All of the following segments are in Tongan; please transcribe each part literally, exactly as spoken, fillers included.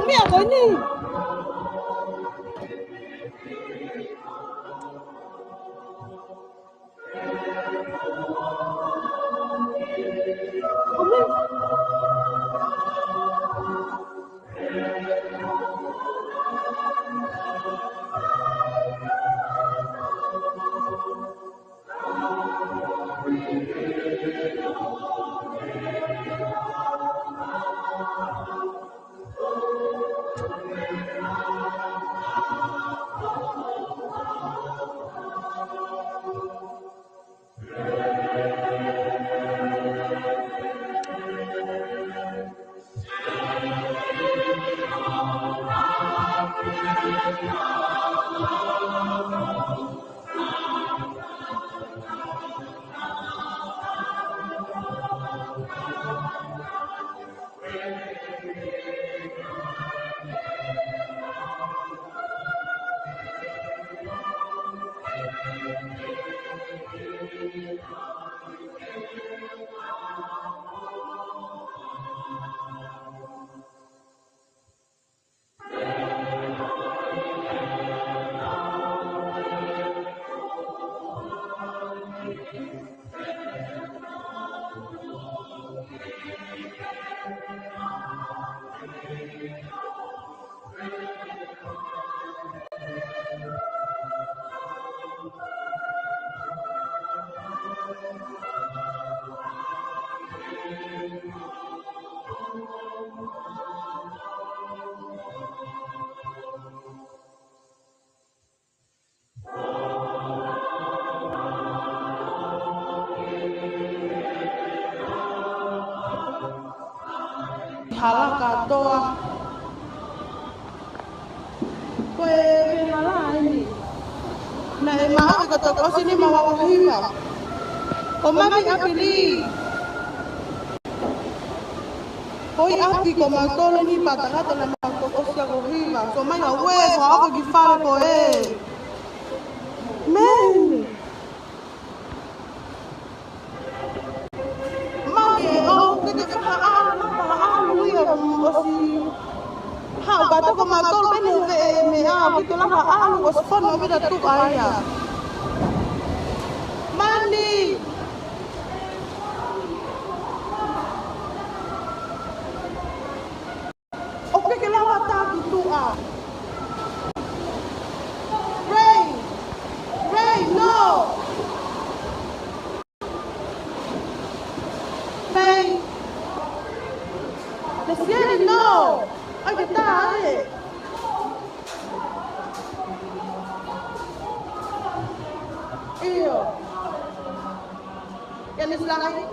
ʻUmia ko eni. Hala kātoa. Ko e vehala eni. Naʻe maʻu ʻe he toko ʻosi nima valu hiva. Ko Mami ʻApili. Ko e ʻapi ko mautolu ni pea tangata naʻe maʻu toko ʻosi valu hiva. Ko mai a ue, ko ako ki fale ko ē. Mei. Mami, ʻoku ke faʻa ʻalu, faʻa ʻalu ia ʻosi. Haʻu ka toko mautolu pē ni he meʻa, ʻoku ke lava ʻalu ʻosi fono ʻo pita tuʻa ia. Mami. ʻOku ke lava taki tuʻa. Ray. Ray, no. Ray. Lesieli, no. ʻAi ke tā ē. ʻIo. Ia, Miss Langai.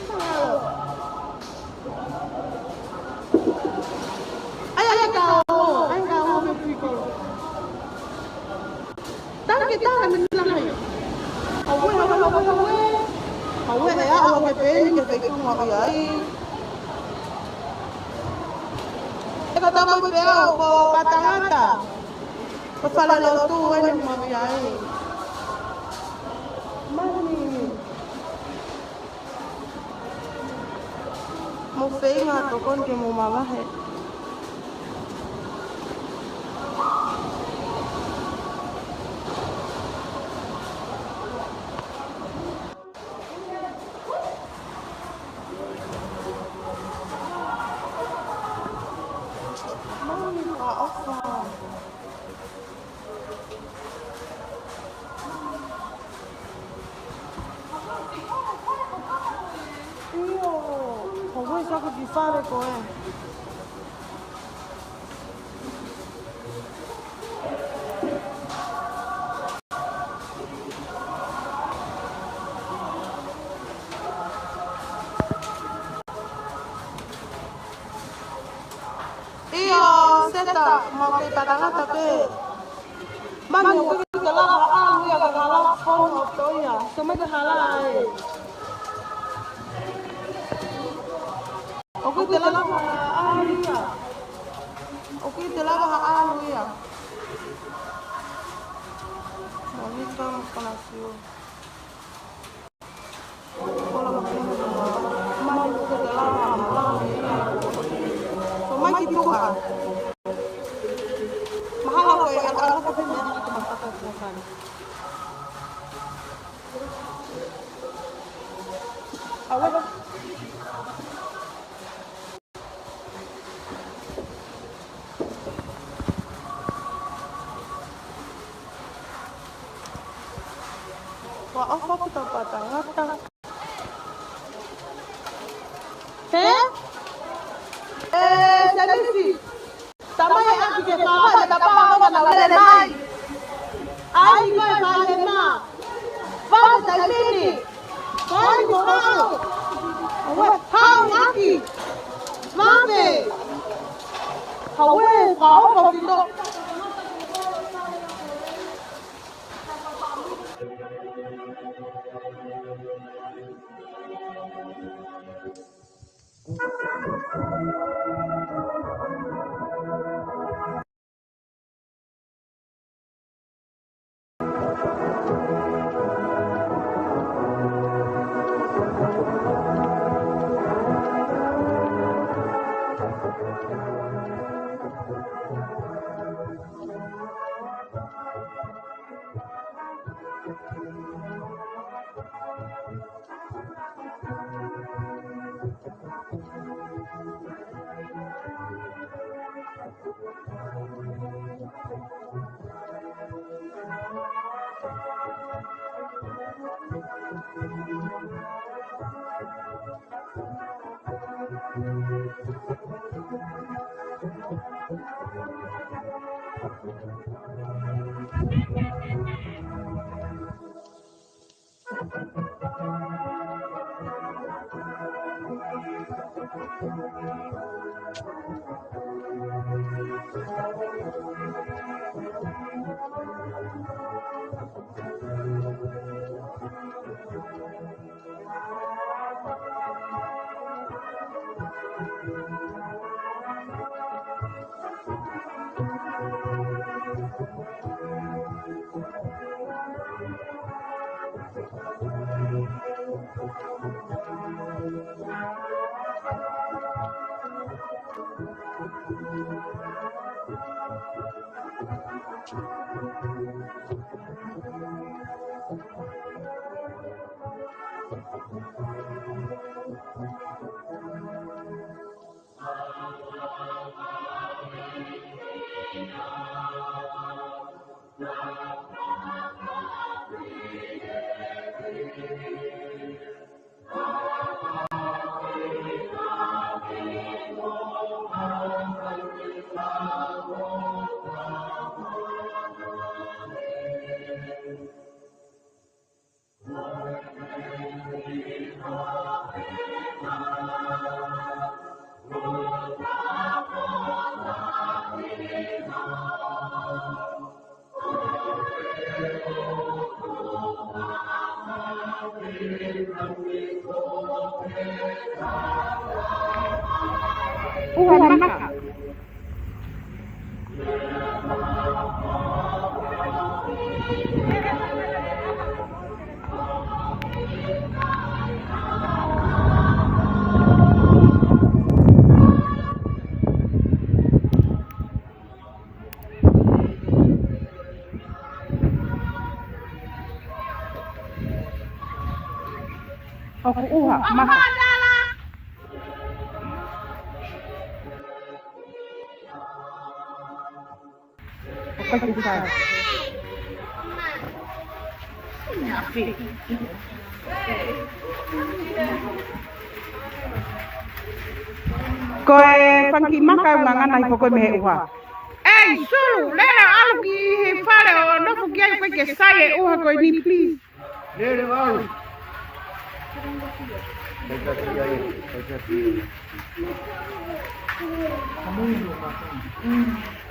Mahalo. ʻAi, ʻai, ka o, ʻai, ka o, me piko. Tau ke tau, Miss Langai. Aue, aue, aue, aue. Aue, ʻe aʻu ake pē eni ke fai tunga ʻi ai. ʻE ka tau mai pē au, ko Patangata. Ko e fale lotu eni ʻoku mau ʻi ai. Mami. Mou feinga tokoni ke mou mavahe. Mami, ka ʻofa. ʻIo, ko koe saka ki fale ko ē. ʻIo, Seta, mau kei Patangata pē. Mami, ʻoku ke lava ʻalu ia ka hala fono ʻo toʻo ia. Sio mai ke hala ē. ʻOku ke lava ʻalu ia. ʻOku ke lava ʻalu ia. Mami, ka mau kona sio. Mahalo ko e ʻalu ʻalu ko e meʻa ni ke mataka ko fani. Aue. Ua ʻofa ʻoku tau Patangata. He? ʻE, Senisi. Tamai ʻaki ke fāfā, ʻe tapa ʻo ka nau lele mai. ʻAi ko e fale na. Fale taimini. Fale ko hao. Aue, hao ʻaki. Mape. Aue, ka ʻofa ʻoku tau. ʻUha maka. ʻOku ʻuha, maha. ʻOku ʻuha. Ko e fanga kiʻi maka ʻoku ngangana hifo ko ē mei he ʻuha. ʻEi, Sulu, lele ʻalu ki he fale ʻo nofo ki ai, ʻoku ʻikai ke sai e ʻuha ko eni, please. Lele ʻalu.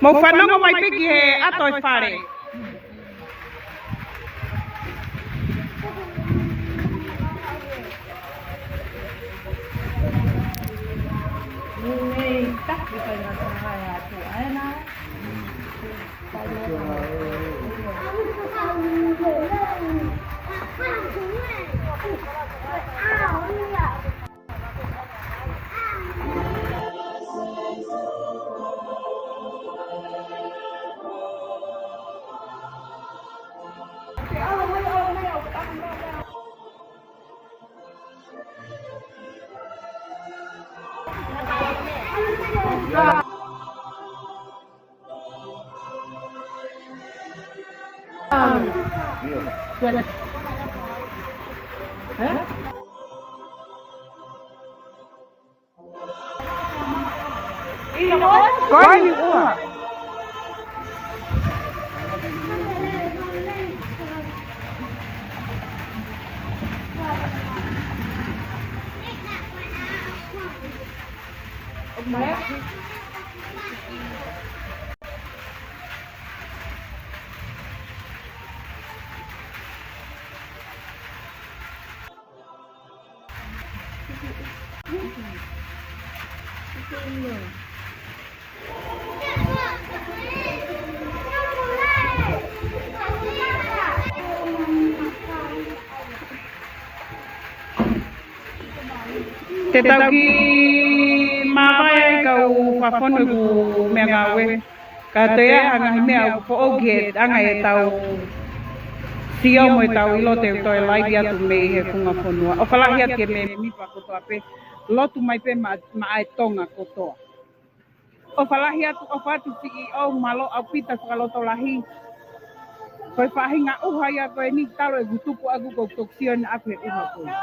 Mou fanongo mai pē ki he ʻato e fale. Ko eni ʻuha. Te tau kiʻi māvae ai kau fakafonu ʻeku meʻangāue. Ka te ʻai ha ngaahi meʻa ʻoku foʻou ki he anga ʻetau sio mo ʻetau ʻilo, te u toe live atu mei he funga fonua. ʻOfa lahi atu ki he mēmipa kotoa pē. Lotu mai pē ma-, maʻa e Tonga kotoa. ʻOfa lahi atu, ʻofa atu siʻi ʻo mālō ʻaupito fakalotolahi. Ko e faʻahinga ʻuha ia ko eni talu ʻeku tupu ʻaku ko e toki sio ʻaku he ʻuha ko ē.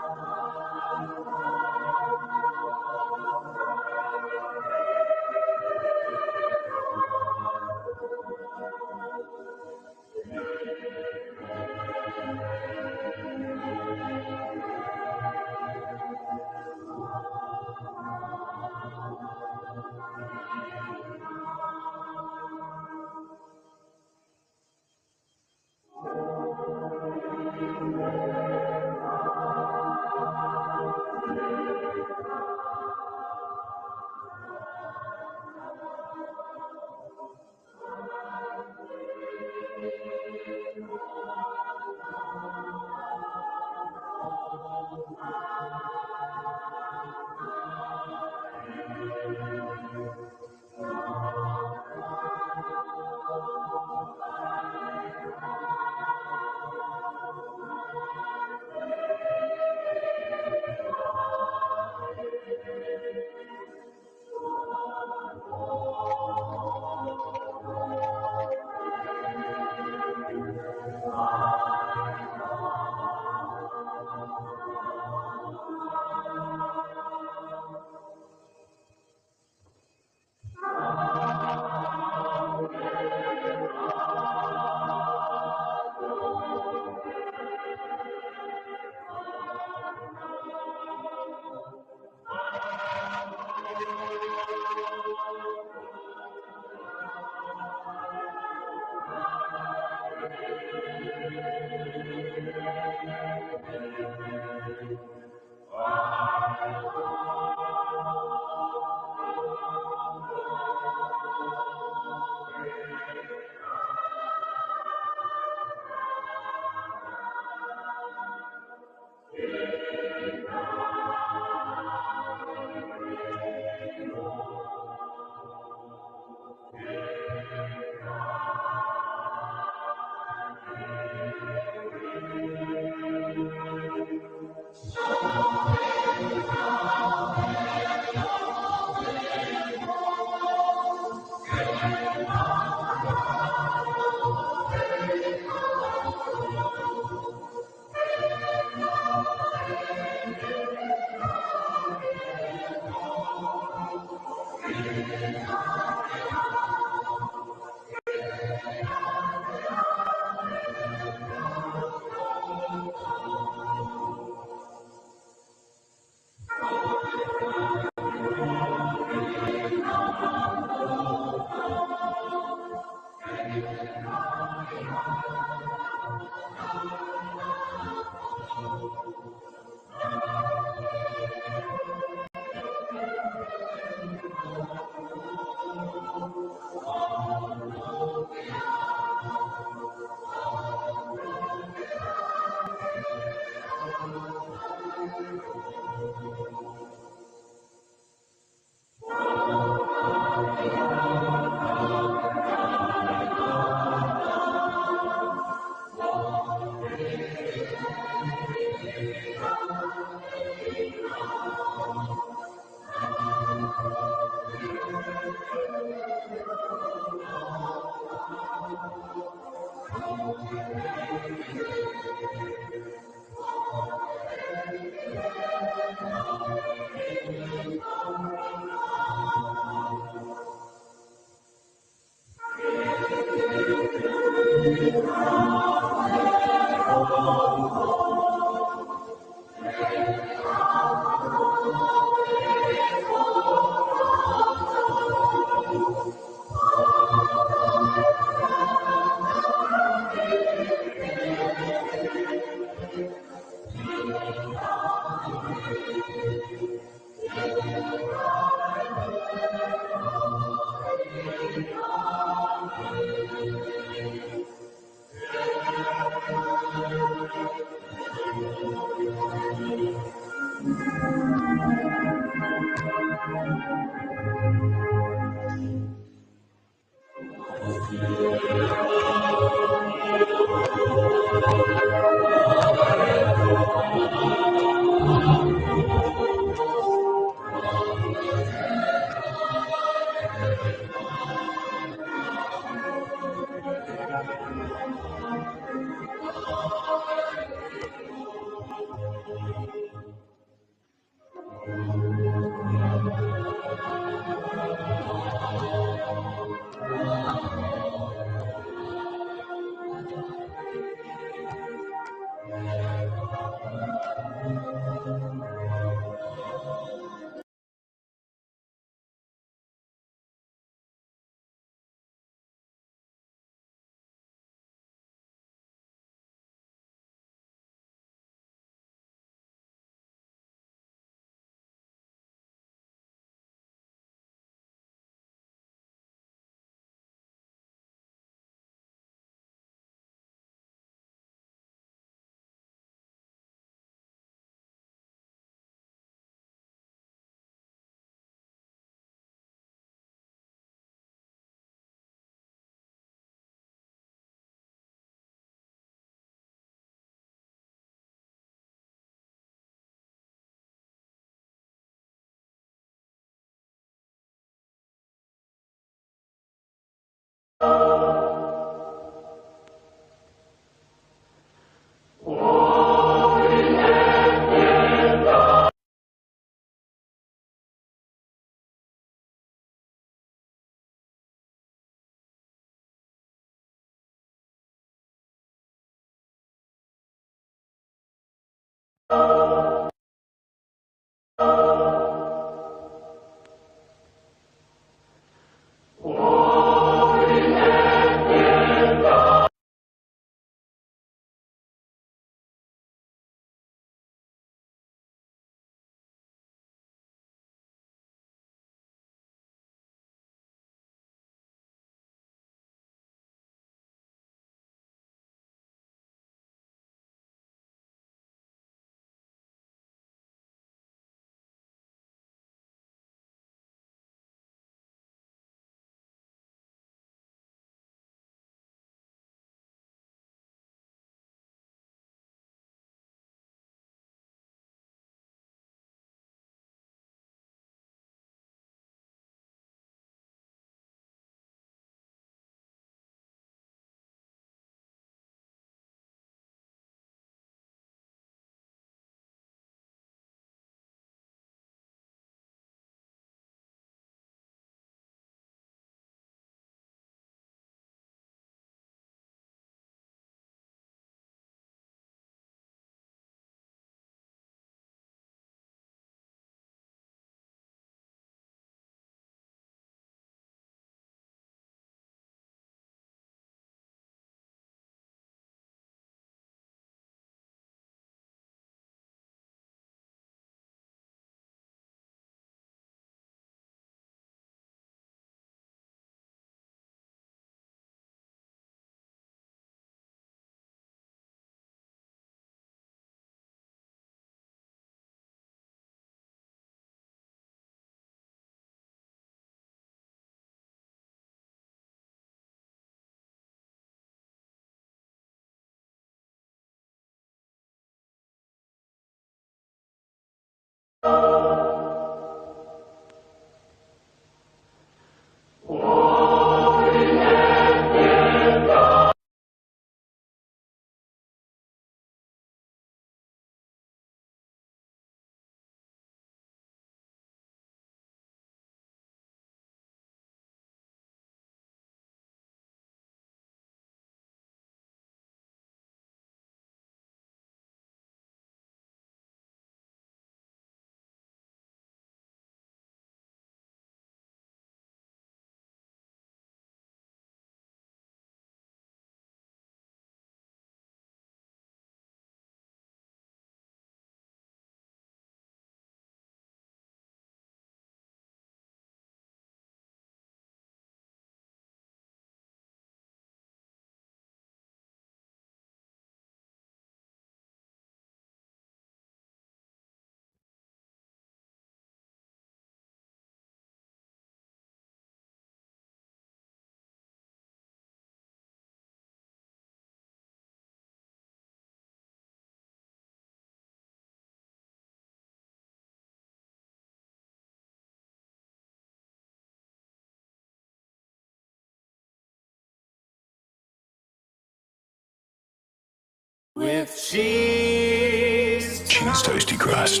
With cheese. Cheese toasty crust.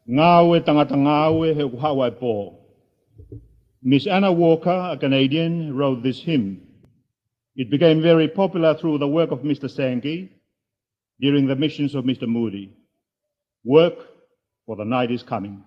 Ngāue tangata ngāue he ʻoku haʻu ʻa e pō. Miss Anna Walker, a Canadian, wrote this hymn. It became very popular through the work of Mister Sankey during the missions of Mister Moody. Work, for the night is coming.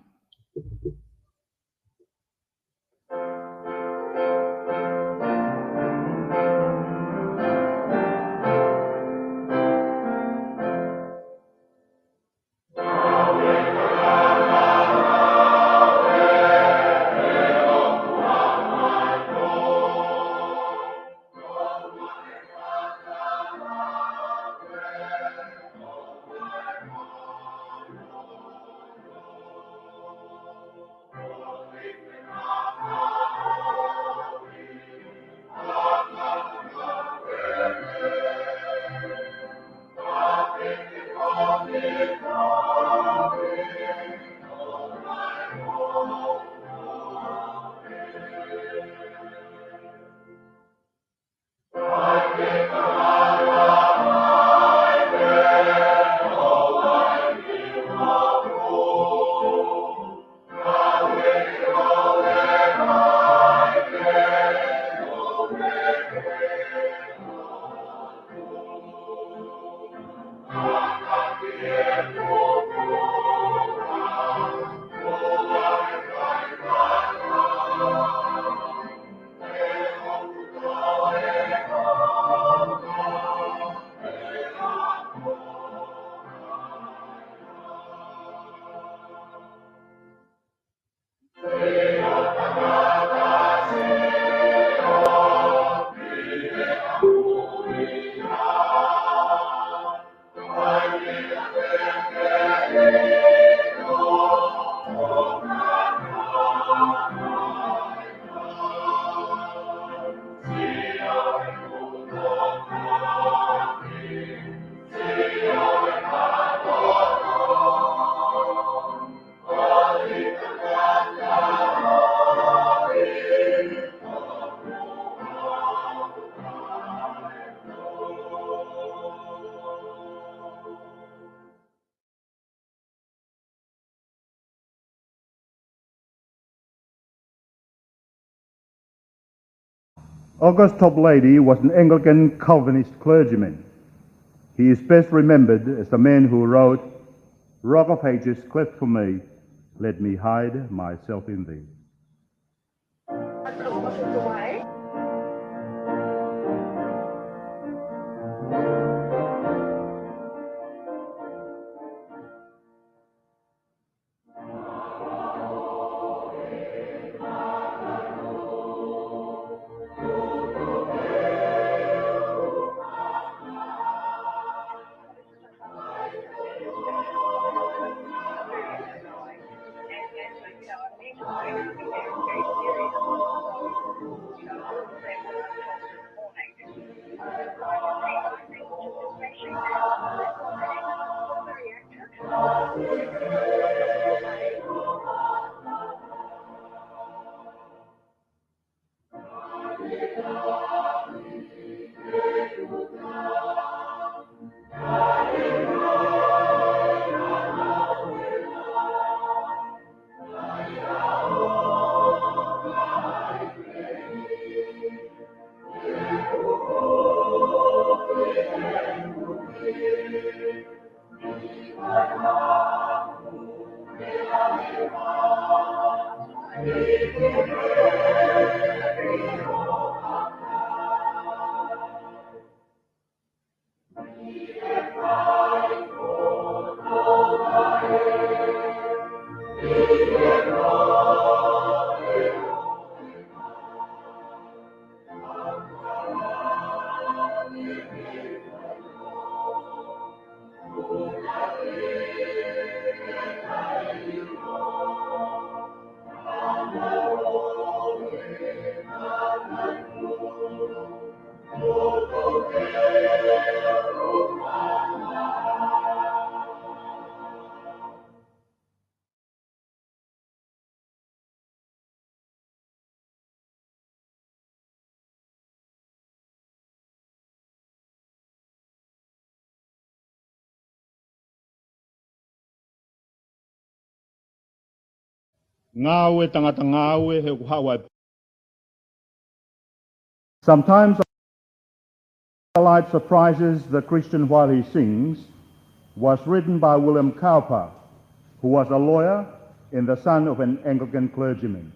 August Toplady was an Anglican Calvinist clergyman. He is best remembered as the man who wrote, "Rock of Ages, cleft for me, let me hide myself in thee." Ngāue tangata ngāue he ʻoku haʻu ai. Sometimes a light surprises the Christian while he sings was written by William Cowper, who was a lawyer and the son of an Anglican clergyman.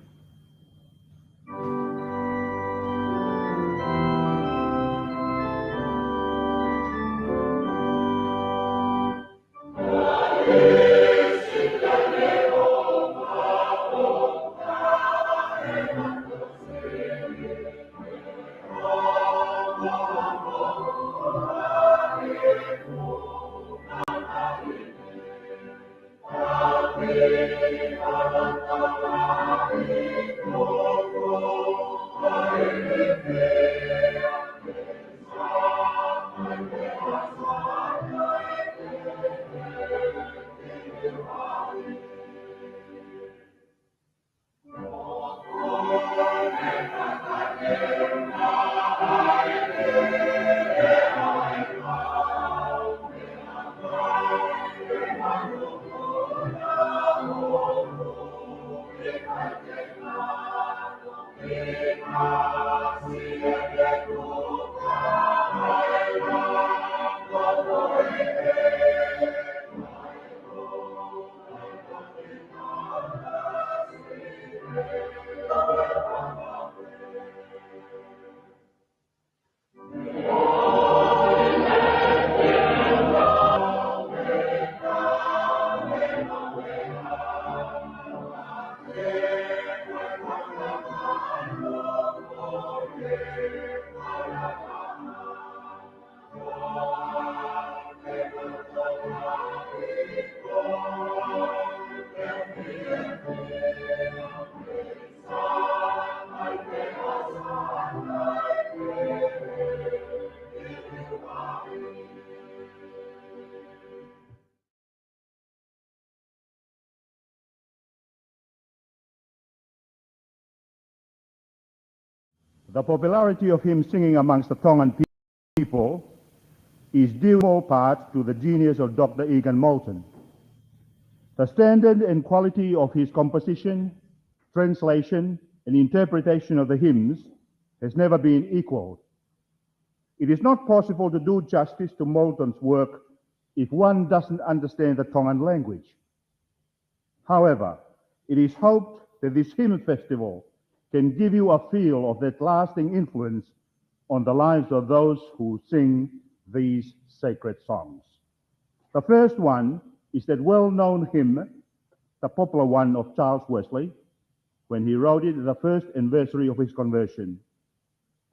The popularity of hymn singing amongst the Tongan pe-, people is due in small part to the genius of Doctor Egan Moulton. The standard and quality of his composition, translation, and interpretation of the hymns has never been equaled. It is not possible to do justice to Moulton's work if one doesn't understand the Tongan language. However, it is hoped that this hymn festival can give you a feel of that lasting influence on the lives of those who sing these sacred songs. The first one is that well-known hymn, the popular one of Charles Wesley, when he wrote it at the first anniversary of his conversion.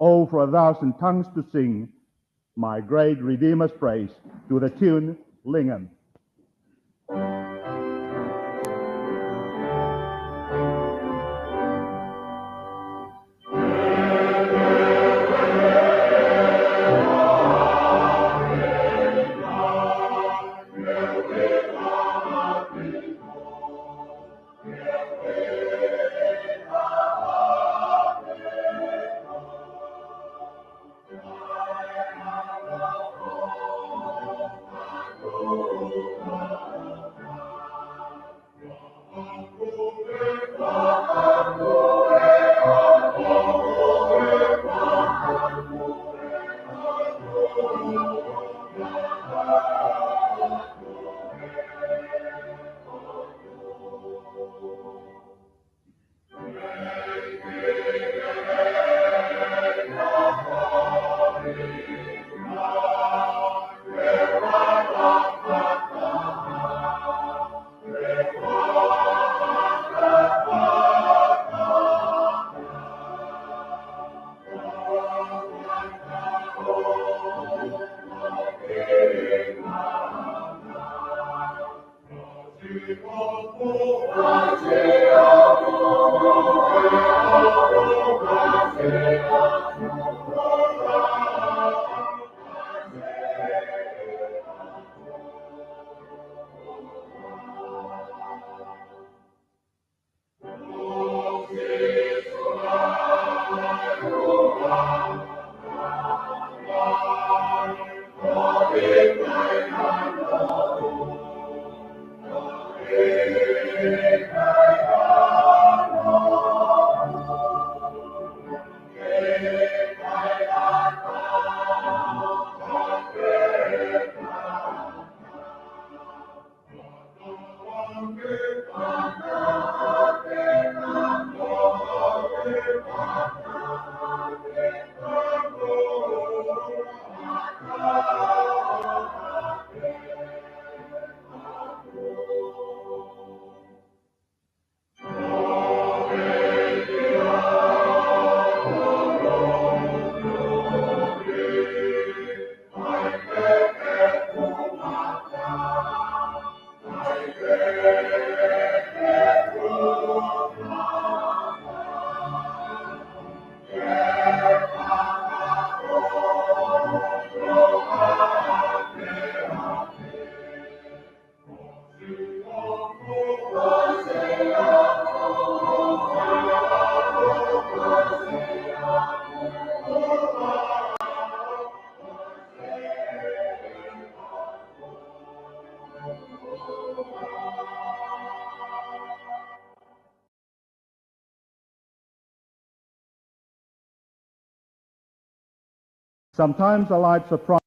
Oh, for a thousand tongues to sing my great Redeemer's praise, to the tune Lingam. Sometimes a light surprise.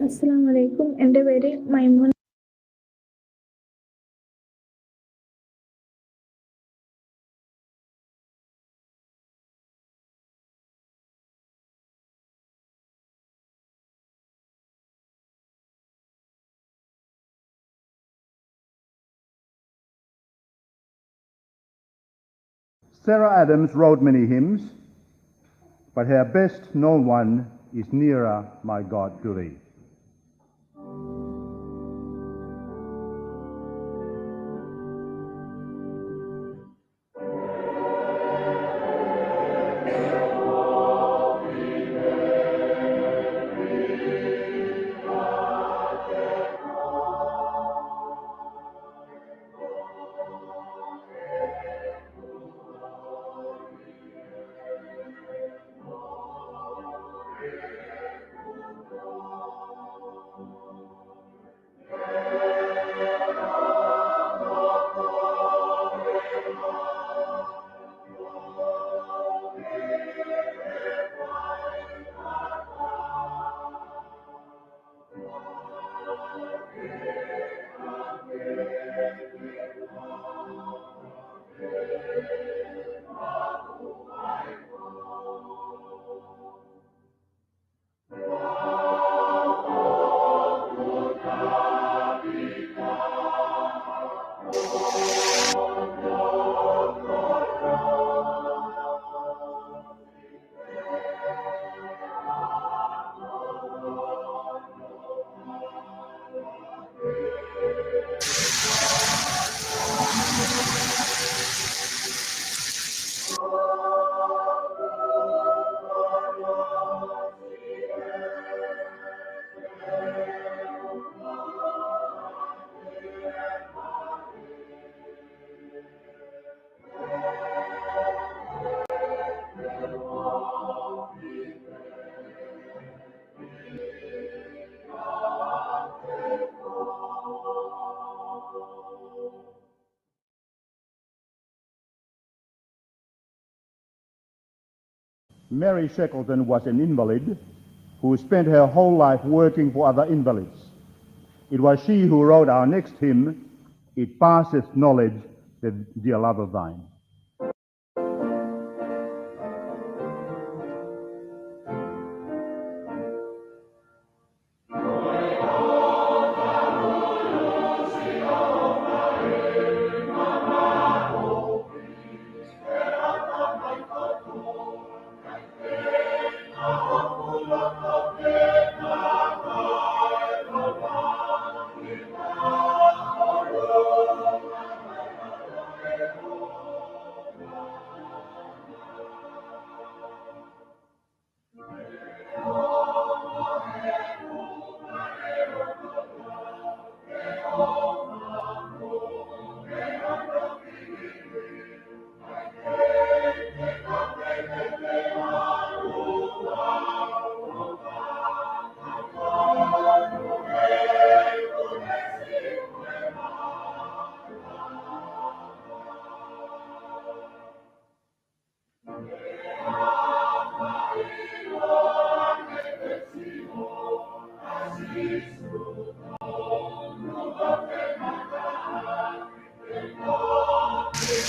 Assalamu alaikum. And a very Maimun. Sarah Adams wrote many hymns, but her best known one is Nearer, My God, to Thee. Mary Shackleton was an invalid who spent her whole life working for other invalids. It was she who wrote our next hymn, It Passeth Knowledge, the Dear Love of Thine.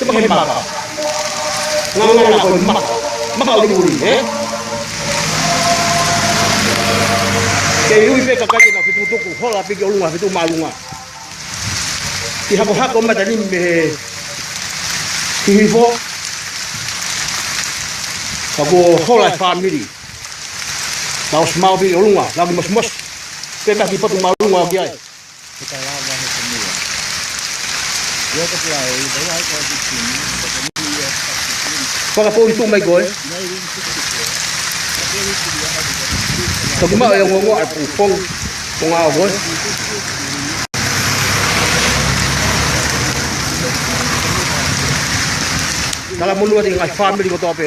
Te maka he maka. Ngangana ko e maka. Maka ʻo e ʻuli, ē? Ke ui pē kakai ke nau fetukutuku, hola pē ki ʻolunga, fetuku māʻolunga. ʻI he hakohako mata ni mei he hihifo. Ka kuo hola e fāmili. Nau ʻosi maʻu pē ʻi ʻolunga, nau ʻosi mosimosi. Pea mei he potu māʻolunga ʻoku ʻi ai. Fakapoʻuli tuʻu mai koe. Toki maʻu e ongoongo ʻa e pō fonga, fonga ʻo koe. Talamonū atu ki he ngaahi fāmili kotoa pē.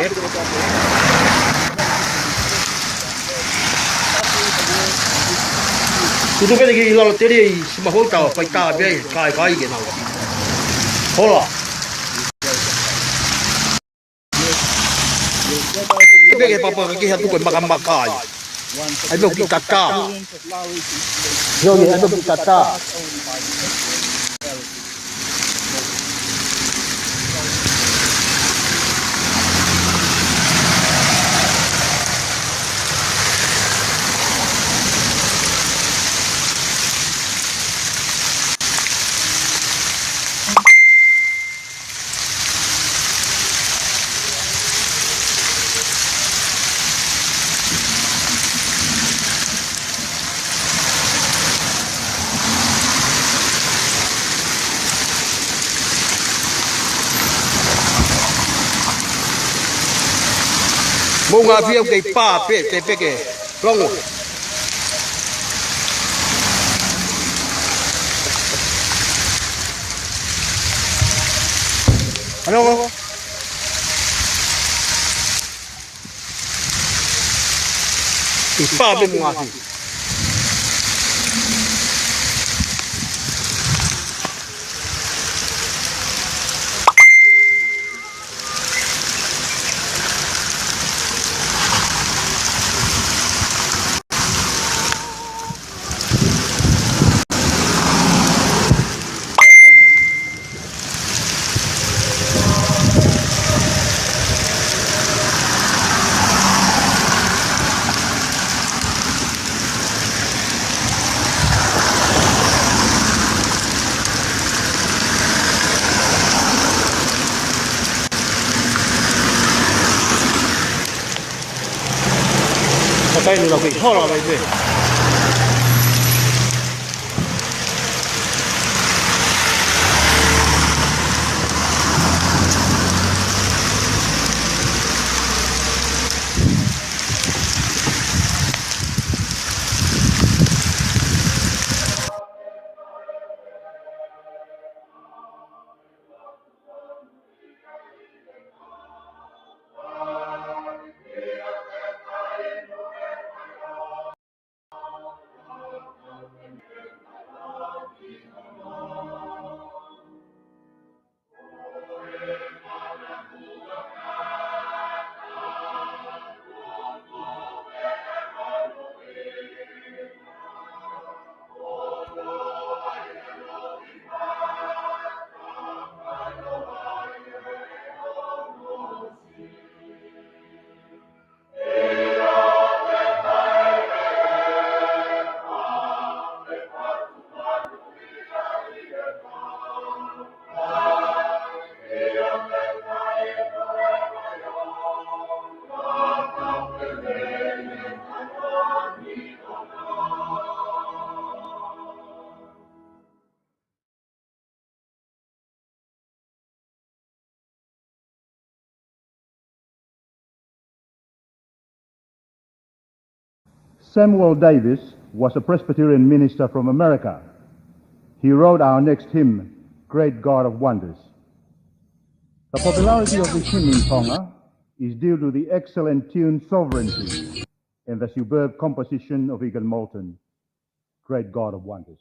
Tutu pē ki lalo tele ʻi Simafoʻou, tau fai tā pē, kai, kai ke nau. Hola. Peke papa ke ha tuku e makamaka ai. ʻAi pē ʻo kiʻi tatā. Io, ʻai pē ʻo kiʻi tatā. Moʻunga Afi ʻoku kei pā pē, te peke. Longo. Ano? Kei pā pē Moʻunga Afi. Ka taimi la kei hola mai pē. Samuel Davis was a Presbyterian minister from America. He wrote our next hymn, Great God of Wonders. The popularity of this hymn in Tonga is due to the excellent tune Sovereignty and the superb composition of Egan Moulton, Great God of Wonders.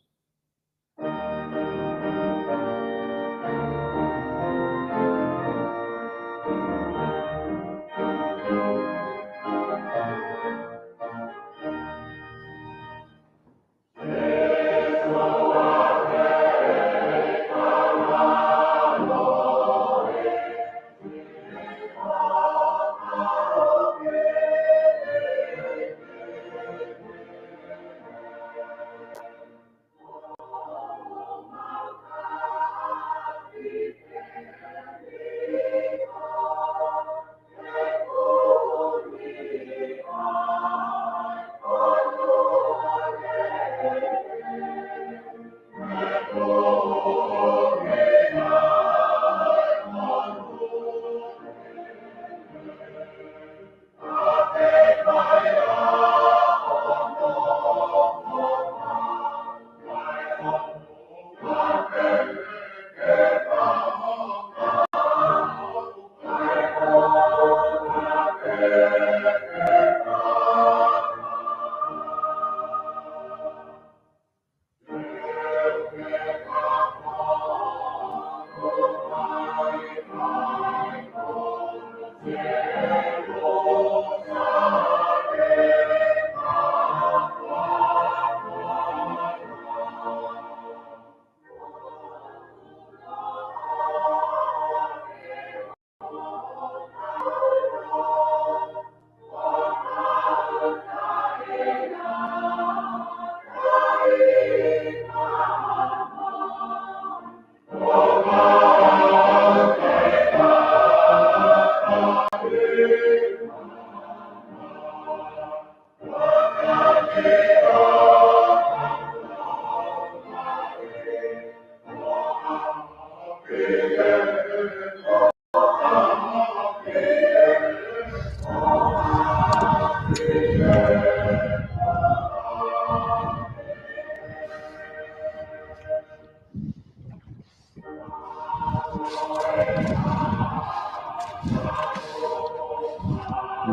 Can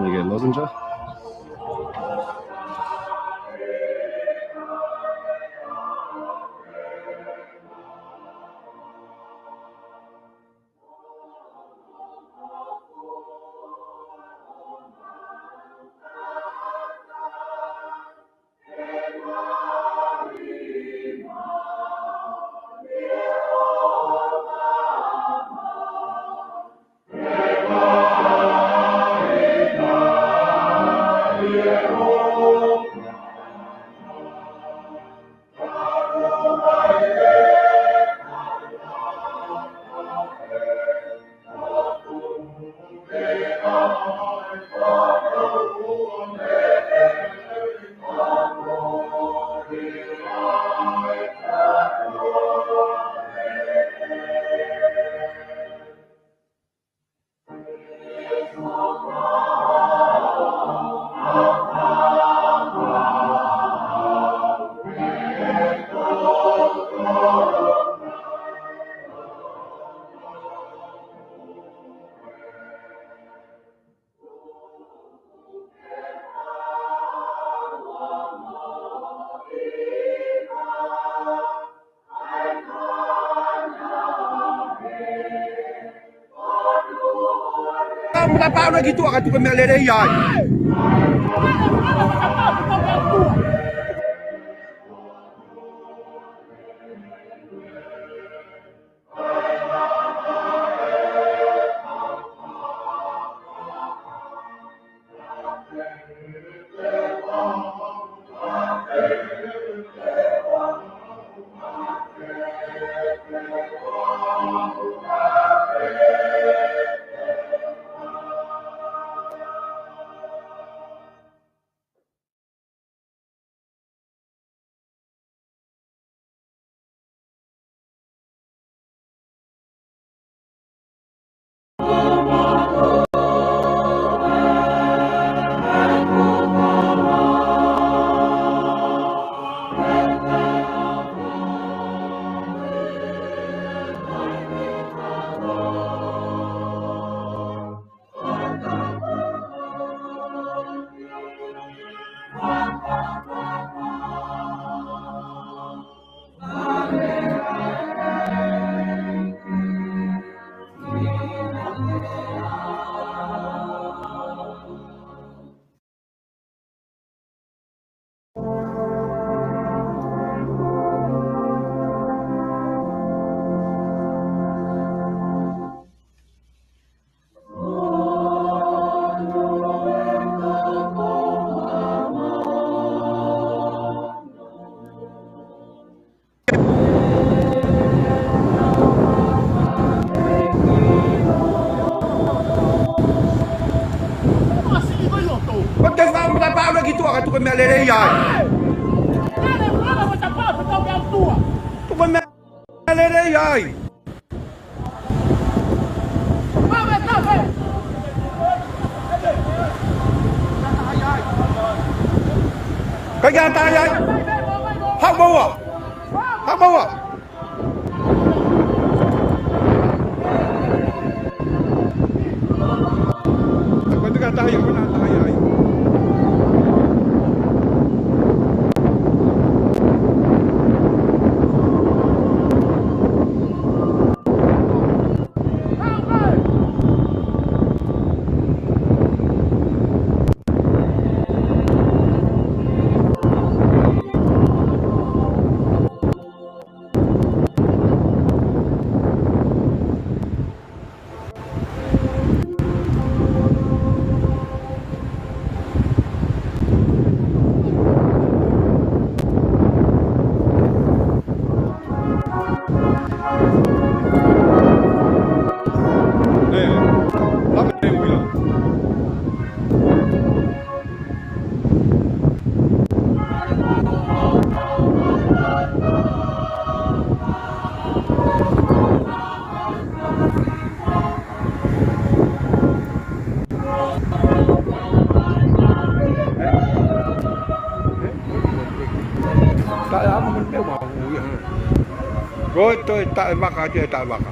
I get Lozenja? Ka muna pau na ki tuʻa ka tuku e meʻa lelei ai. Ko te fā mata pā ʻoua ki tuʻa ka tuku e meʻa lelei ai. Tuku e meʻa lelei ai. Kai ka tahi ai. Hau maua. Hau maua. Ko e tuʻu ka tahi, ko na tahi ai. Ko e toe taʻe vaka, toe taʻe vaka.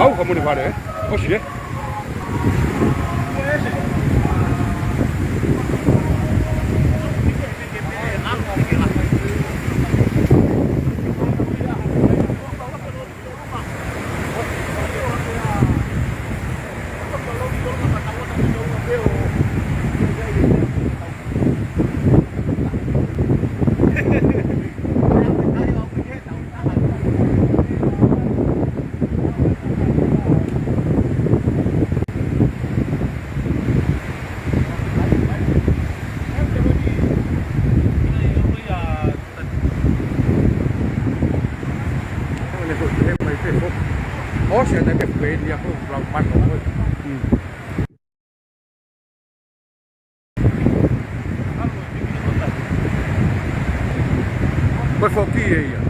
Au, ka muli vale, ē? ʻOsi, ē? Ko e foki ē ia.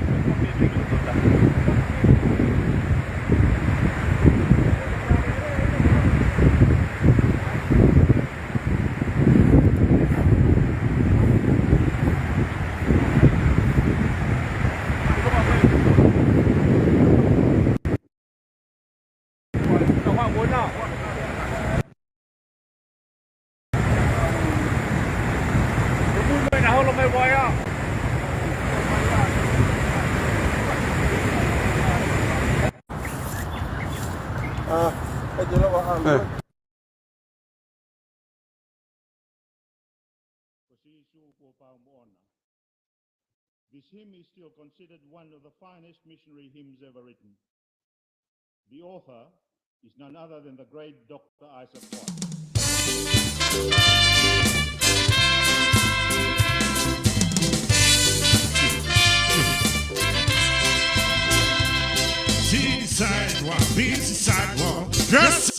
This hymn is still considered one of the finest missionary hymns ever written. The author is none other than the great Doctor Isaac Watts. Seaside walk, busy sidewalk, dress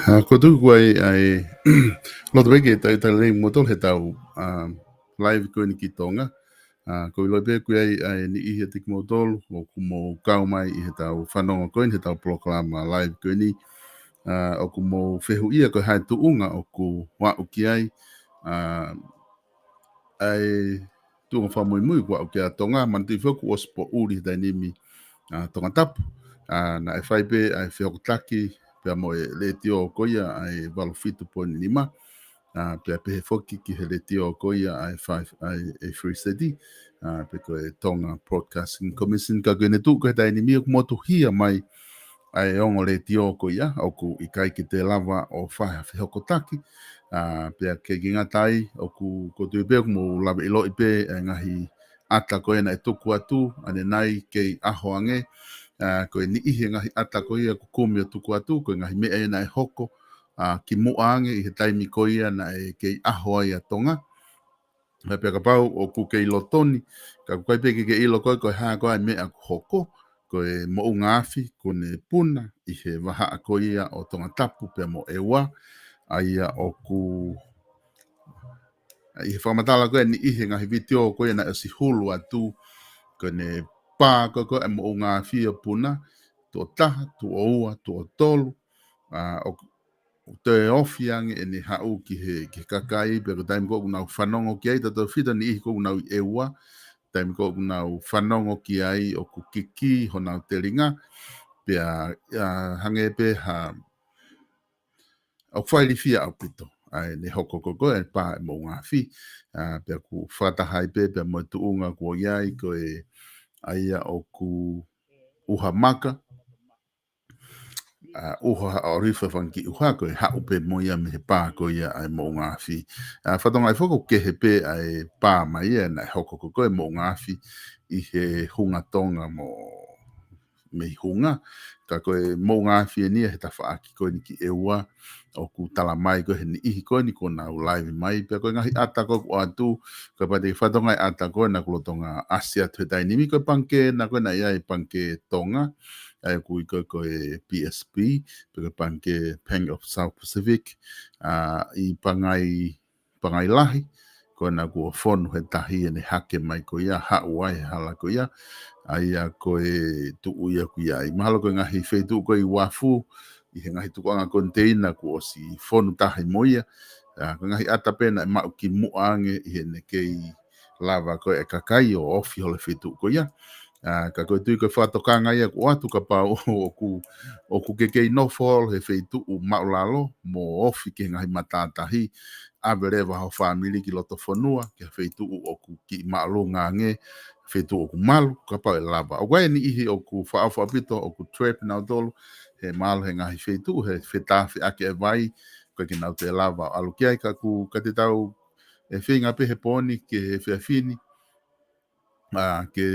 ʻA, ko tuku ai, ʻa e, loto pē ke talitali lelei kimoutolu he tau, ʻa, live ko eni ki Tonga. ʻA, ko e ʻilo pē ʻoku ʻi ai, ʻa e niʻihi ʻiate kimoutolu ʻoku mou kau mai ʻi he tau fanongo ko eni he tau polokalama live ko eni. ʻA, ʻoku mou fehuʻia ko e hā e tuʻunga ʻoku aʻu ki ai. ʻA, ʻa e tuʻunga fakamuimui ʻoku aʻu ki ai ʻa Tonga, manatuʻi foki kuo ʻosi poʻuli he taimi ni, ʻa, Tongatapu. ʻA, naʻe fai pē ʻa e fehokotaki pea mo e letiō ko ia ʻa e valu fitu poini nima. ʻA, pea pehē foki ki he letiō ko ia ʻa e five, ʻa e, ʻa e three thirty, ʻa, pe ko e Tonga Broadcasting Commission, ka ko ʻene tuʻu ko ē he taimi ni ʻoku motuhia mai ʻa e ongo letiō ko ia, ʻoku ʻikai ke te lava ʻo fai ha fehokotaki, ʻa, pea ʻikai ke ngata ai, ʻoku, ʻoku ou tui pē ʻoku mou lava ʻiloʻi pē ʻa e ngaahi ʻata ko ē naʻe tuku atu, ʻanenai kei ʻaho ange, ʻa, ko e niʻihi e ngaahi ʻata ko ia ʻoku kumi ʻo tuku atu, ko e ngaahi meʻa ia naʻe hoko, ʻa, kimuʻa ange ʻi he taimi ko ia naʻe kei ʻaho ai ʻa Tonga. Pea kapau ʻoku ke ʻilo Toni, ka ʻoku ʻikai pē ke ke ʻilo koe, ko e hā ko ā e meʻa ʻoku hoko, ko e moʻunga afi kuo ne puna ʻi he vahaʻa ko ia ʻo Tongatapu pea mo ʻEua, ʻa ia ʻoku, ʻi he fakamatala ko eni ʻi he ngaahi vitiō ko ia naʻe ʻosi hulu atu, ko ʻene pā ko ē ko ē moʻunga afi ʻo puna, tuʻo taha, tuʻo ua, tuʻo tolu, ʻa, ʻo toe ofi ange ʻene haʻu ki he, ki he kakai, pea ko e taimi ko ē ʻoku nau fanongo ki ai, tautefito e niʻihi ko ē ʻoku nau ʻi ʻEua, taimi ko ē ʻoku nau fanongo ki ai ʻoku kiki honau telinga, pea, ʻa, hangē pē ha, ʻoku fakailifia ʻaupito ʻa ʻene hoko ko ē ko ē e pā e moʻunga afi, ʻa, pea ʻoku fakataha ai pē, pea mo e tuʻunga kuo ʻi ai ko e, ʻa ia ʻoku ʻuha maka, ʻa, ʻuha ʻa ʻOlifa fanga kiʻi ʻuha ko e haʻu pē mo ia mei he pā ko ia ʻa e moʻunga afi. ʻA, fakatokangaʻi foki ʻoku kehe pē ʻa e pā mai ia naʻe hoko ko ē ko ē moʻunga afi ʻi he hunga Tonga mo mei hunga. Ka ko e moʻunga afi eni ia he tafaʻaki ko eni ki ʻEua, ʻoku tala mai ko ē he niʻihi ko eni kuo nau live mai, pea ko e ngaahi ʻata ko ē ʻoku ʻoatu, kapau te ke fakatokangaʻi e ʻata ko ē naʻa ku lolotonga ʻasi atu he taimi ni, ko e pangikē naʻe ko ē naʻe ʻi ai e Pangikē Tonga, ʻa ia ʻoku ui ko ē ko e P S B, pe ko e Pangikē Bank of South Pacific, ʻa, ʻi Pangai, Pangai Lahi, ko ena kuo fonu he tahi ʻene hake mai ko ia, haʻu ai he hala ko ia, ʻa ia ko e tuʻu ia ʻoku ʻi ai. Mahalo ko e ngaahi feituʻu ko ē ʻi Uafu, ʻi he ngaahi tukuʻanga koniteina kuo ʻosi fonu taha mo ia, ʻa, ko e ngaahi ʻata pē naʻe maʻu kimuʻa ange ʻi heʻene kei lava ko ē e kakai ʻo ofi holo he feituʻu ko ia. ʻA, ka ko e tui ko e fakatokanga ia ʻoku ʻoatu kapau ʻoku, ʻoku ke kei nofo holo he feituʻu maʻulalo mo ofi ki he ngaahi matātahi, ʻave leva ho fāmili ki loto fonua, ki ha feituʻu ʻoku kiʻi māʻolunga ange, feituʻu ʻoku malu, kapau ʻe lava. ʻOku ʻi ai e niʻihi ʻoku fakaʻofa ʻaupito, ʻoku trap nautolu, he mahalo he ngaahi feituʻu, he fetāfeʻaki e vai, ʻikai ke nau toe lava ʻo ʻalu ki ai, ka ʻoku, ka te tau, ʻe feinga pē he pō ni ki he efiafi ni, ʻa, ke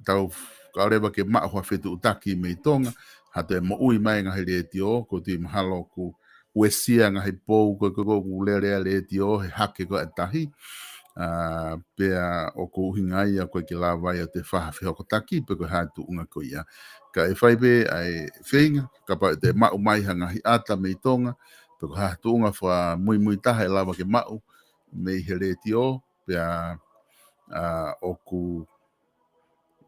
tau, kae ʻoua leva ke maʻu ha fetuʻutaki mei Tonga, ha toe moʻui mai e ngaahi letiō, ʻoku ou tui mahalo ʻoku uesia e ngaahi pou ko ē ko ē ʻoku lele ai e letiō he hake ko ē e tahi, ʻa, pea ʻoku ʻuhinga ia ʻoku ʻikai ke lava ia ʻo toe fai ha fehokotaki pe ko e hā e tuʻunga ko ia. Kae fai pē ʻa e feinga, kapau ʻe toe maʻu mai ha ngaahi ʻata mei Tonga, pe ko e hā e tuʻunga fakamuimui taha ʻe lava ke maʻu mei he letiō, pea, ʻa, ʻoku,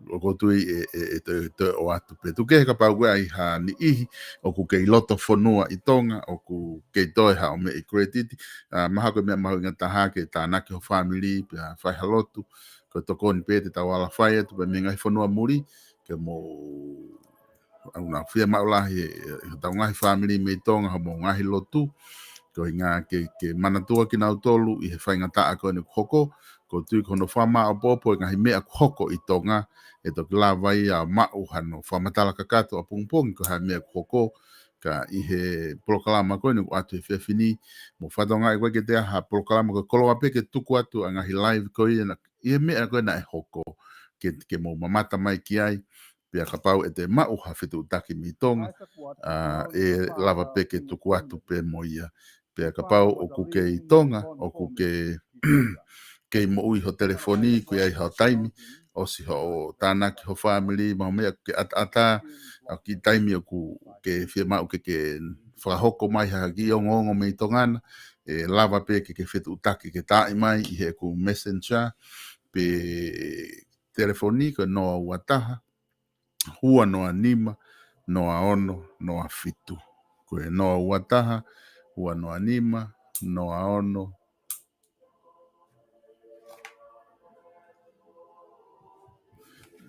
ʻoku ou tui ʻe, ʻe, ʻe toe, toe ʻoatu pē. Tuku kehe kapau ʻoku ʻi ai ha niʻihi ʻoku kei loto fonua ʻi Tonga, ʻoku kei toe haʻo meʻi credit, ʻa, mahalo ko e meʻa mahuʻinga taha ke tānaki ho fāmili, pea fai ha lotu, ko e tokoni pē te tau ala fai atu pē mei he ngaahi fonua muli, ke mou ʻauna fiemaʻu lahi ʻe, ʻe hotau ngaahi fāmili mei Tonga, hoʻomou ngaahi lotu, ko e ʻuhinga ke, ke manatua kinautolu ʻi he faingataʻa ko eni ʻoku hoko, ʻoku ou tui ko hono fakamāʻopoʻopo e ngaahi meʻa ʻoku hoko ʻi Tonga, ʻe toki lava ia ʻo maʻu hano fakamatala kakato ʻapongipongi ko e hā e meʻa ʻoku hoko, ka ʻi he polokalama ko eni ʻoku ʻoatu he efiafi ni, mou fakatokangaʻi ʻoku ʻikai ke toe ʻi ai ha polokalama, ko e koloa pē ke tuku atu ʻa e ngaahi live ko ia na, ʻi he meʻa ko ē naʻe hoko, ke, ke mou mamata mai ki ai, pea kapau ʻe toe maʻu ha fetuʻutaki mei Tonga, ʻa, ʻe lava pē ke tuku atu pē mo ia. Pea kapau ʻoku kei Tonga, ʻoku ke kei moʻui ho telefoni, ʻoku ʻi ai haʻo taimi, ʻosi hoʻo tānaki ho fāmili, mo e meʻa ʻoku ke ʻataʻatā, ʻa e kiʻi taimi ʻoku ke fiemaʻu ke, ke fakahoko mai ha kiʻi ongoongo mei Tonga na, ʻe lava pē ke, ke fetuʻutaki ke taaʻi mai ʻi heʻeku Messenger, pe telefoni ko e noa ua taha, ua noa nima, noa ono, noa fitu. Ko e noa ua taha, ua noa nima, noa ono,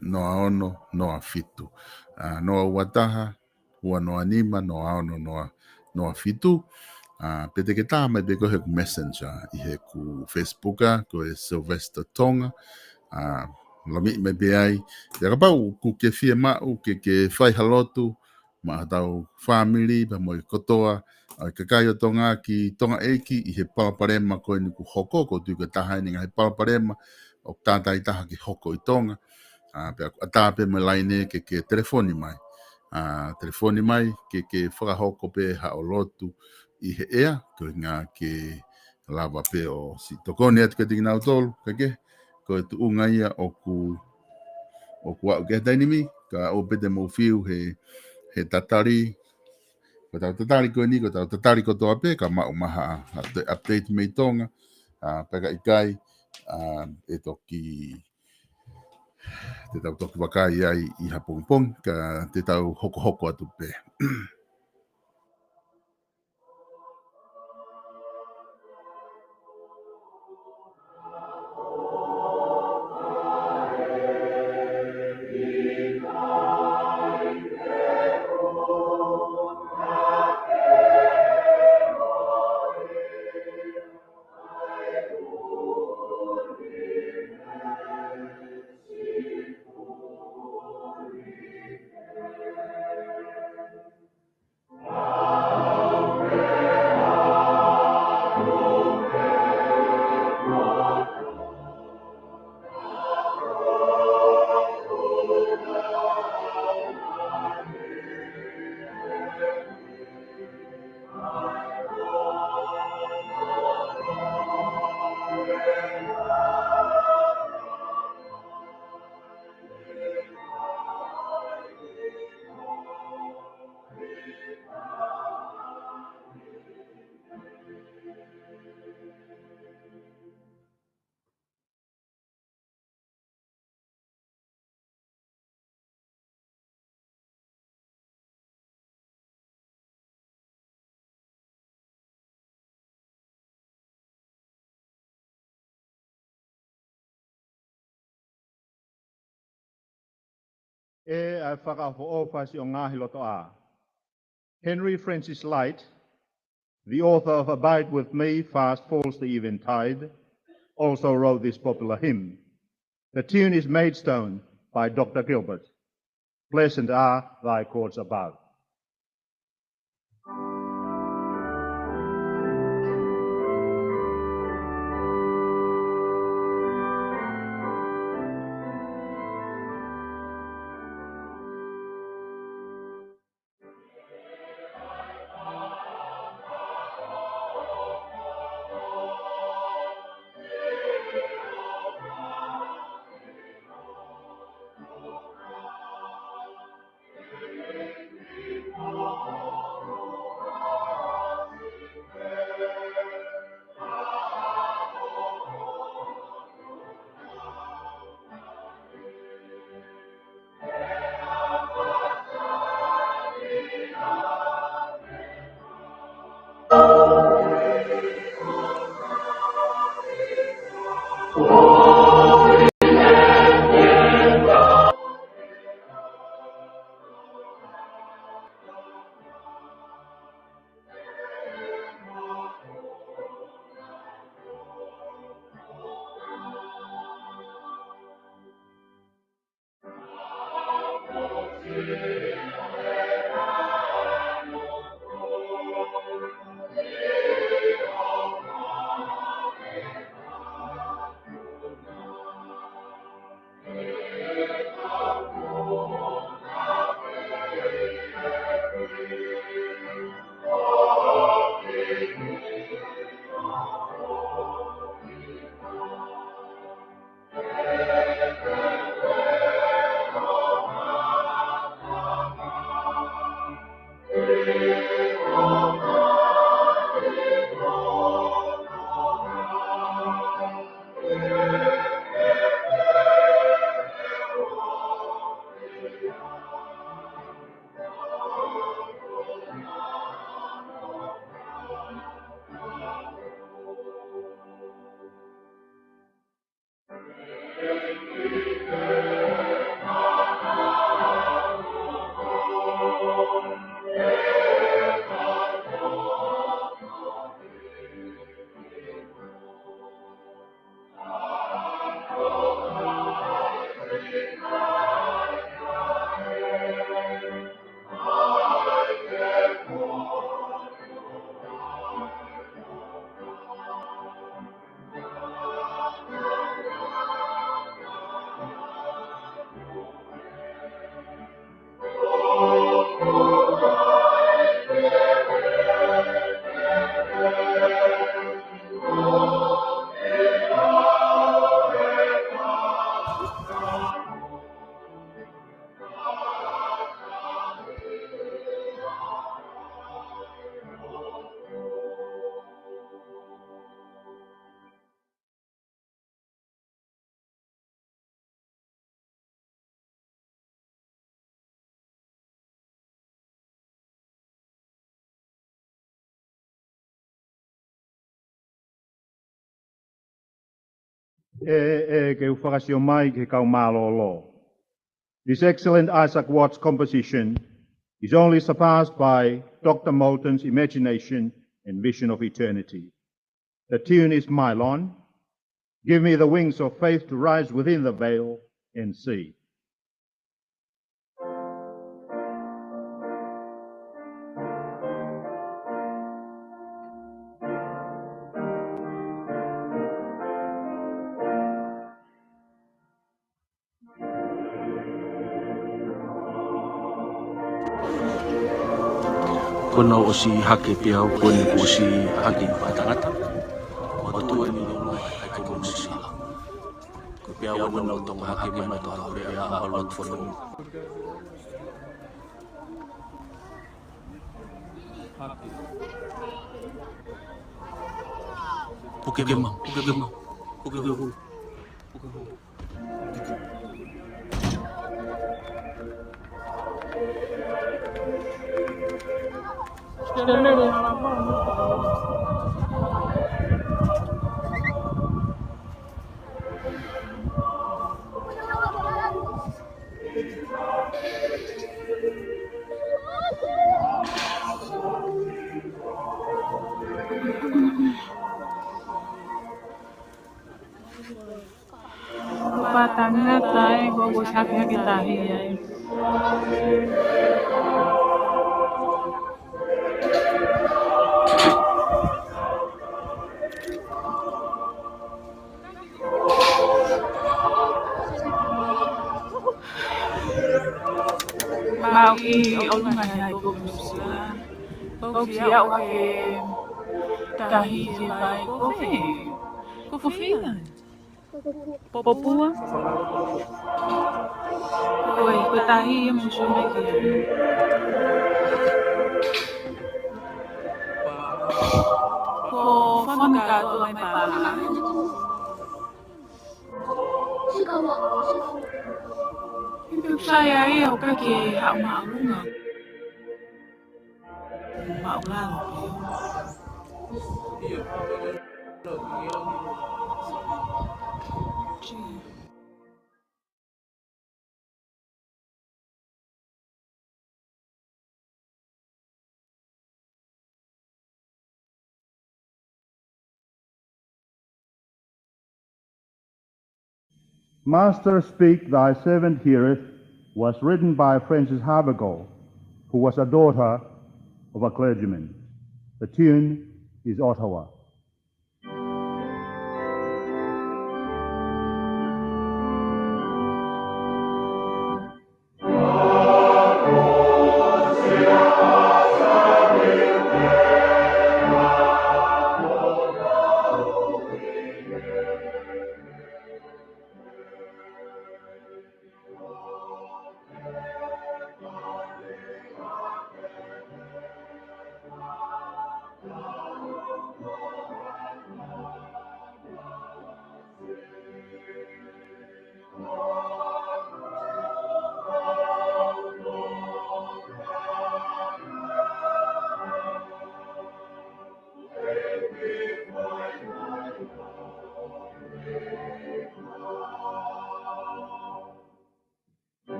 noa ono, noa fitu. ʻA, noa ua taha, ua noa nima, noa ono, noa, noa fitu. ʻA, pe te ke tā mai pē ko ē heʻeku Messenger, ʻi heʻeku Facebook, ʻa, ko e Sylvester Tonga. ʻA, lamiʻi mai pē ai. Pea kapau ʻoku ke fiemaʻu ke, ke fai ha lotu maʻa hotau fāmili, pea mo e kotoa ʻa e kakai ʻo Tonga ki Tonga ʻEiki ʻi he palopalema ko eni ʻoku hoko, ʻoku ou tui ko e taha eni e ngaahi palopalema ʻoku tātāitaha ke hoko ʻi Tonga. ʻA, pea ʻoku ʻatā pē mo e laine ke, ke telefoni mai. ʻA, telefoni mai ke, ke fakahoko pē haʻo lotu ʻi he ʻea, ko e ʻuhinga ke lava pē ʻo siʻi tokoni atu kiate kinautolu, kae kehe, ko e tuʻunga ia ʻoku, ʻoku aʻu ki he taimi ni, Ka ʻoua pē te mou fiu he, he tatali. Ko ʻetau tatali ko eni, ko ʻetau tatali kotoa pē, ka maʻu mai ha, ha toe update mei Tonga. ʻA, pea ka ʻikai, ʻa, ʻe toki, te tau toki vakai ai ʻi ha pongipongi, ka te tau hokohoko atu pē. ʻE ʻa e fakaʻofoʻofa siʻo ngaahi lotoʻā. Henry Francis Lyte, the author of Abide With Me, Fast Falls the Eventide, also wrote this popular hymn. The tune is Maidstone by Doctor Gilbert. Pleasant are thy courts above. ʻE, ʻe, ke u fakasio mai ki he kau mālōlō. This excellent Isaac Watts composition is only surpassed by Doctor Moulton's imagination and vision of eternity. The tune is Milon. Give me the wings of faith to rise within the veil and see. Kuo nau ʻosi hake pea kuo ne kuo ʻosi hake ʻi he tangata. Mo tuʻu ʻi he ʻulu ʻa e kau Mōsese. Ko e pea ua nau toka hake mai mo tau hake ʻa e ʻalu atu fonua. Puke mau, puke mau, puke mau, puke mau. Pea tangata ē, ko ʻoku hake hake tahi ai. Mau ki ʻolunga ʻi he kopi Nuʻusila. Ko ki au hake tahi ki vai ko fē. Ko fē. Popua. Ko e, ko e tahi ia mo sio mai ki ai. Ko fanu kātoa mai pala. Ipe sai ai au ka ke haʻu maʻulunga. Maʻulalo pē. Master, speak, thy servant heareth was written by Frances Havergal, who was a daughter of a clergyman. The tune is Ottawa.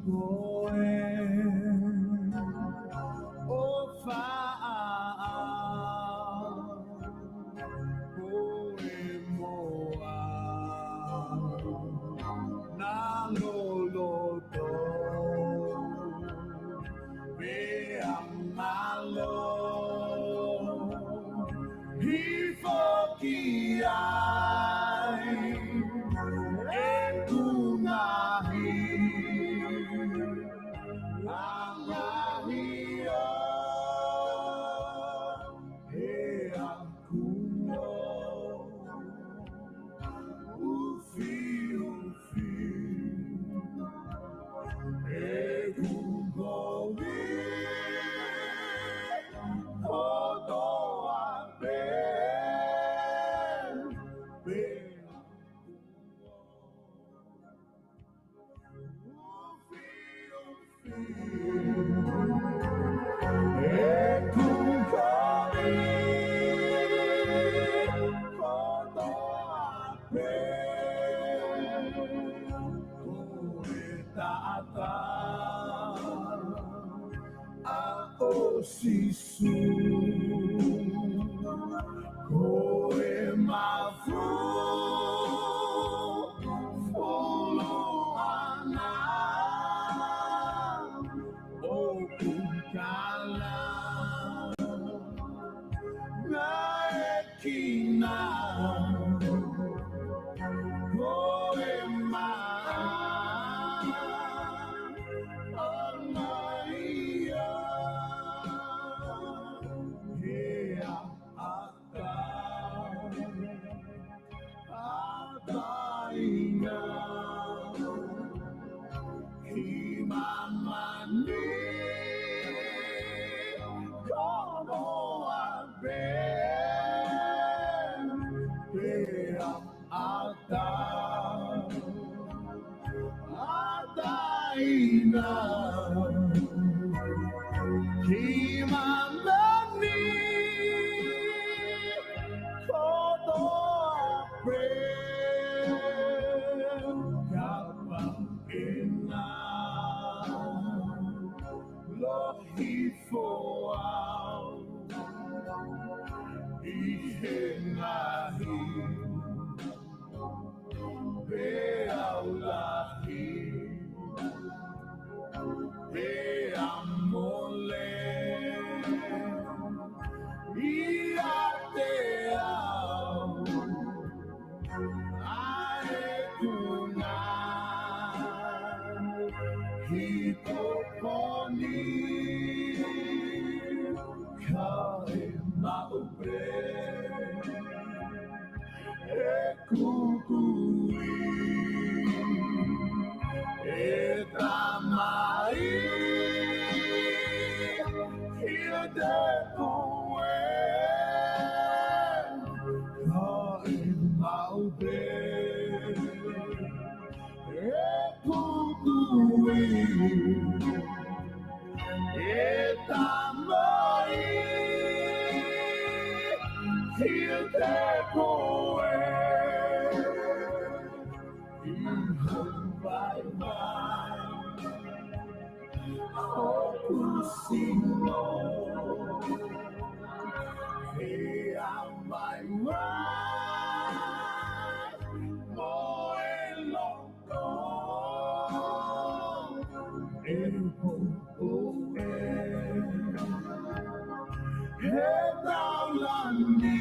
Ko e ʻofa ʻa e moʻui na loloto pea mālohi foki ai ʻeku ngaahi angahala. He ʻoku ufiufi ʻeku kovi kotoa pē. Pea ʻeku kovi kotoa pē. Ko e taʻataʻa ʻo Sīsū, ko e mafu folofola ʻoku kala naʻe kina ko e maama ia. He ʻoku ʻataʻataina ki māmani kotoa pē. He ʻoku ʻataʻataina ki māmani kotoa pē. Kapau ʻe na lohi foʻou ʻi he ngaahi peau lahi, pea mole ʻiate au ʻa ʻeku ngaahi tokoni, ka ʻe maʻu pē ʻeku kui, ʻe Tamai, ʻiate koe, ka ʻe maʻu pē ʻeku kui, ʻe Tamai, ʻiate koe, ʻi he vaivai ʻoku sino, he ʻa e vaivai mo e loko ʻe hopo ē, he taulani